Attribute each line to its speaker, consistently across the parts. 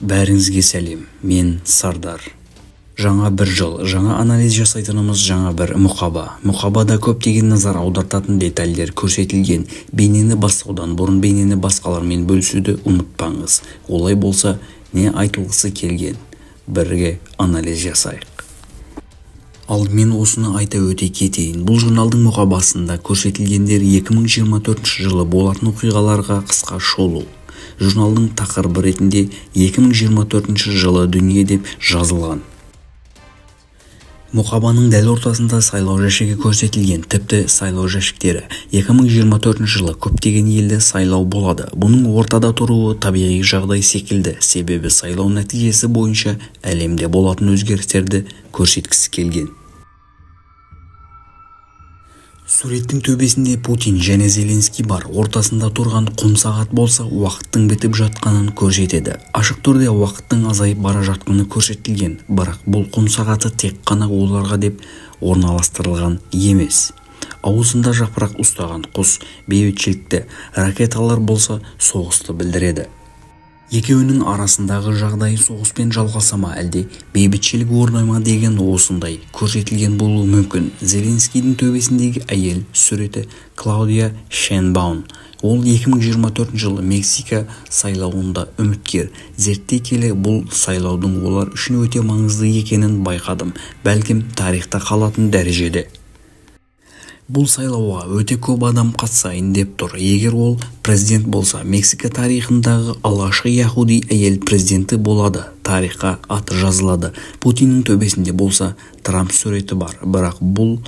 Speaker 1: Бәріңізге сәлем, мен Сардар. Жаңа бір жыл, жаңа анализ жасайтынымыз жаңа бір мұқаба. Мұқабада көптеген назар аудартатын детальдер көрсетілген. Бейнені бастаудан бұрын бейнені басқалармен бөлісуді ұмытпаңыз. Олай болса, не айтылғысы келген? Бірге анализ жасайық. Алдымен осыны айта өте кетейін. Бұл журналдың мұқабасында көрсетілгендер 2024 жылы болатын оқиғаларға қысқа шолу. Журналдың тақырыбы ретінде 2024 жылы дүние деп жазылған. Мұқабаның дәл ортасында сайлау жәшігі көрсетілген, тіпті сайлау жәшіктері. 2024 жылы көптеген елде сайлау болады. Бұның ортада тұруы табиғи жағдай секілді, себебі сайлау нәтижесі бойынша әлемде болатын өзгерістерді көрсеткісі келген. Суреттің төбесінде Путин және Зеленский бар, ортасында тұрған құм сағат болса, уақыттың бітіп жатқанын көрсетеді. Ашық түрде уақыттың азайып бара жатқаны көрсетілген, бірақ бұл құм сағаты тек қана оларға деп орналастырылған емес. Аузында жапырақ ұстаған құс бейбітшілікті, ракеталар болса соғысты білдіреді. Екеуінің арасындағы жағдай соғыспен жалғаса ма, әлде бейбітшілік орнай ма деген осындай көрсетілген болуы мүмкін. Зеленскийдің төбесіндегі әйел суреті Клаудия Шейнбаум. Ол 2024 жылы Мексика сайлауында үміткер. Зерттей келе бұл сайлаудың олар үшін өте маңызды екенін байқадым. Бәлкім тарихта қалатын дәрежеде. Бұл сайлауға өте көп адам қатысайын деп тұр. Егер ол президент болса, Мексика тарихындағы алғашқы яхуди әйел президенті болады. Тарихқа аты жазылады. Путиннің төбесінде болса, Трамп суреті бар. Бірақ бұл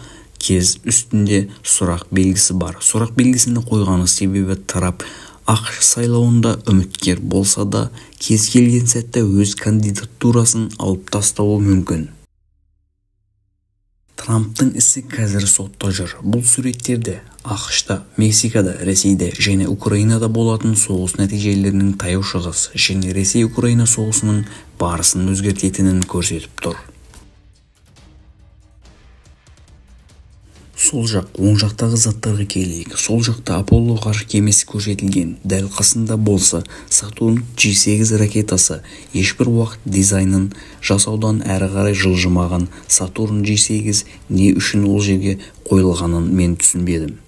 Speaker 1: кез үстінде сұрақ белгісі бар. Сұрақ белгісini қойғаны себебі Трамп ақш сайлауында үміткер болса да, кез келген сәтте өз кандидатурасын алып тастауы мүмкін. Трамптың ісі қазір сотта жүр. Бұл суреттерде АҚШ-та, Мексикада, Ресейде және Украинада болатын соғыс нәтижелерінің Таяу Шығыс және Ресей-Украина соғысының барысын өзгертетінін көрсетіп тұр. Сол жақ, оң жақтағы заттарға келейік. Сол жақта Аполло ғарыш кемесі көрсетілген. Дәл қасында болса Сатурн G8 ракетасы. Ешбір уақыт дизайнын жасаудан әрі қарай жылжымаған Сатурн G8 не үшін ол жерге қойылғанын мен түсінбедім.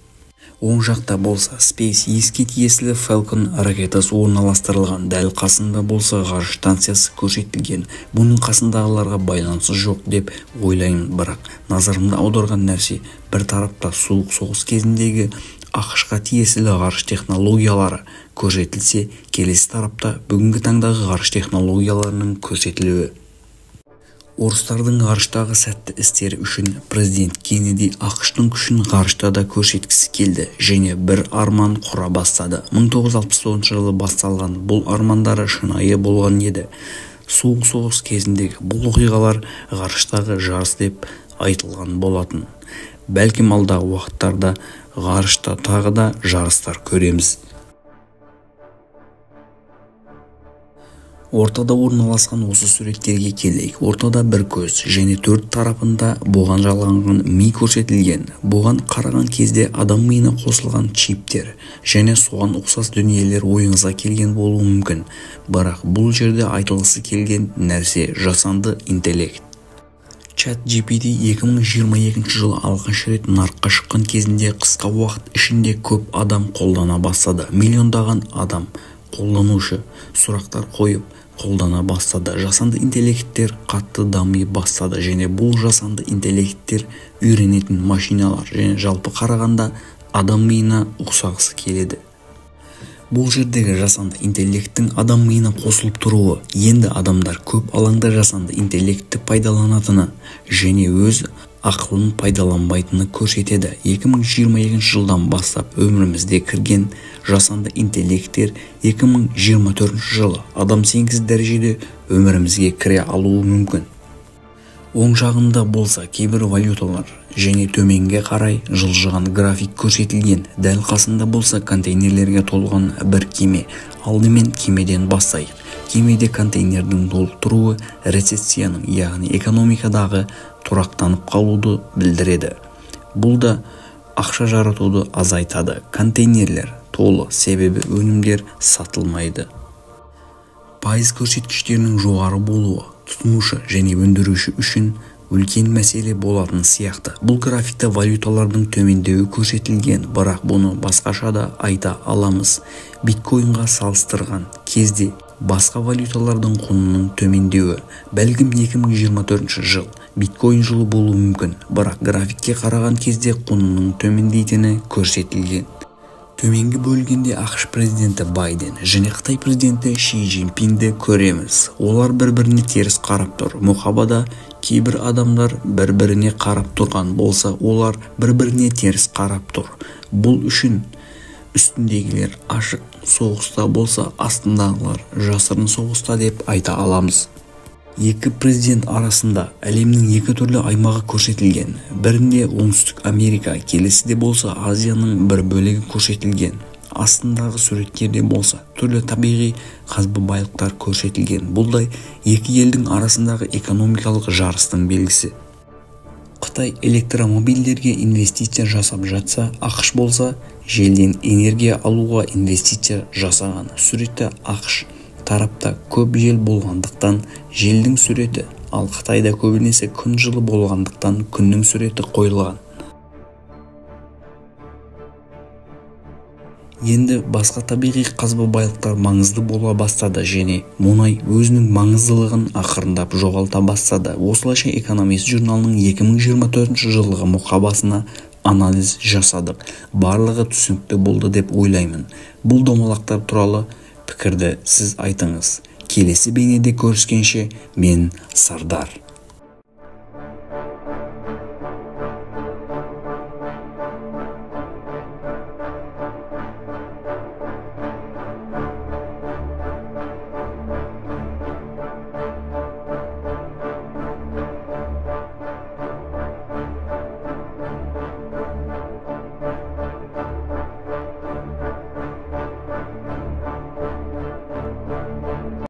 Speaker 1: Оң жақта болса SpaceX-ке тиесілі Falcon ракетасы орналастырылған. Дәл қасында болса ғарыш станциясы көрсетілген. Бұның қасындағыларға байланысы жоқ деп ойлаймын, бірақ назарымды аударған нәрсе бір тарапта суық соғыс кезіндегі АҚШ-қа тиесілі ғарыш технологиялары көрсетілсе, келесі тарапта бүгінгі таңдағы ғарыш технологияларының көрсетілуі. Орыстардың ғарыштағы сәтті істері үшін президент Кеннеди АҚШ-тың күшін ғарышта да көрсеткісі келді және бір арман құра бастады. 1969 жылы басталған бұл армандары шынайы болған еді. Суық соғыс кезіндегі бұл оқиғалар ғарыштағы жарыс деп айтылған болатын. Бәлкім алдағы уақыттарда ғарышта тағы да жарыстар көреміз. Ортада орналасқан осы суреттерге келейік. Ортада бір көз және төрт тарапында бұған жалғанған ми көрсетілген. Бұған қараған кезде адам миына қосылған чиптер және соған ұқсас дүниелер ойыңызға келген болуы мүмкін. Бірақ бұл жерде айтылғысы келген нәрсе жасанды интеллект. ChatGPT 2022 жылы алғаш рет нарыққа шыққан кезінде қысқа уақыт ішінде көп адам қолдана бастады. Миллиондаған адам қолданушы сұрақтар қойып қолдана бастады. Жасанды интеллекттер қатты дами бастады және бұл жасанды интеллекттер үйренетін машиналар және жалпы қарағанда адам миына ұқсағысы келеді. Бұл жердегі жасанды интеллекттің адам миына қосылып тұруы енді адамдар көп алаңда жасанды интеллектті пайдаланатыны және өз ақылын пайдаланбайтыны көрсетеді. 2022 жылдан бастап өмірімізде кірген жасанды интеллекттер 2024 жылы адам сенгісіз дәрежеде өмірімізге кіре алуы мүмкін. Оң жағында болса кейбір валюталар және төменге қарай жылжыған график көрсетілген. Дәл қасында болса контейнерлерге толған бір кеме. Алдымен кемеден бастайық. Кемеде контейнердің толып тұруы рецессияның, яғни экономикадағы тұрақтанып қалуды білдіреді. Бұл да ақша жаратуды азайтады. Контейнерлер толы, себебі өнімдер сатылмайды. Пайыз көрсеткіштерінің жоғары болуы тұтынушы және өндіруші үшін үлкен мәселе болатын сияқты. Бұл графикта валюталардың төмендеуі көрсетілген, бірақ бұны басқаша да айта аламыз. Биткоинға салыстырған кезде басқа валюталардың құнының төмендеуі. Бәлкім 2024 жыл биткоин жылы болуы мүмкін, бірақ графикке қараған кезде құнының төмендейтіні көрсетілген. Төменгі бөлігінде АҚШ президенті Байден және Қытай президенті Ши Цзиньпинді көреміз. Олар бір-біріне теріс қарап тұр. Мұқабада кейбір адамдар бір-біріне қарап тұрған болса, олар бір-біріне теріс қарап тұр. Бұл үшін үстіндегілер ашық соғыста болса, астындағылар жасырын соғыста деп айта аламыз. Екі президент арасында әлемнің екі түрлі аймағы көрсетілген. Бірінде Оңтүстік Америка, келесіде болса Азияның бір бөлігі көрсетілген. Астындағы суреттерде болса түрлі табиғи қазба байлықтар көрсетілген. Бұл да екі елдің арасындағы экономикалық жарыстың белгісі. Қытай электромобильдерге инвестиция жасап жатса, АҚШ болса желден энергия алуға инвестиция жасаған. Суретте АҚШ тарапта көп жел болғандықтан желдің суреті, ал Қытайда көбінесе күн жылы болғандықтан күннің суреті қойылған. Енді басқа табиғи қазба байлықтар маңызды бола бастады және мұнай өзінің маңыздылығын ақырындап жоғалта бастады. Осылайша Экономист журналының 2024 жылғы мұқабасына анализ жасадық. Барлығы түсінікті болды деп ойлаймын. Бұл домалақтар туралы пікірді сіз айтыңыз. Келесі бейнеде көріскенше, мен Сардар.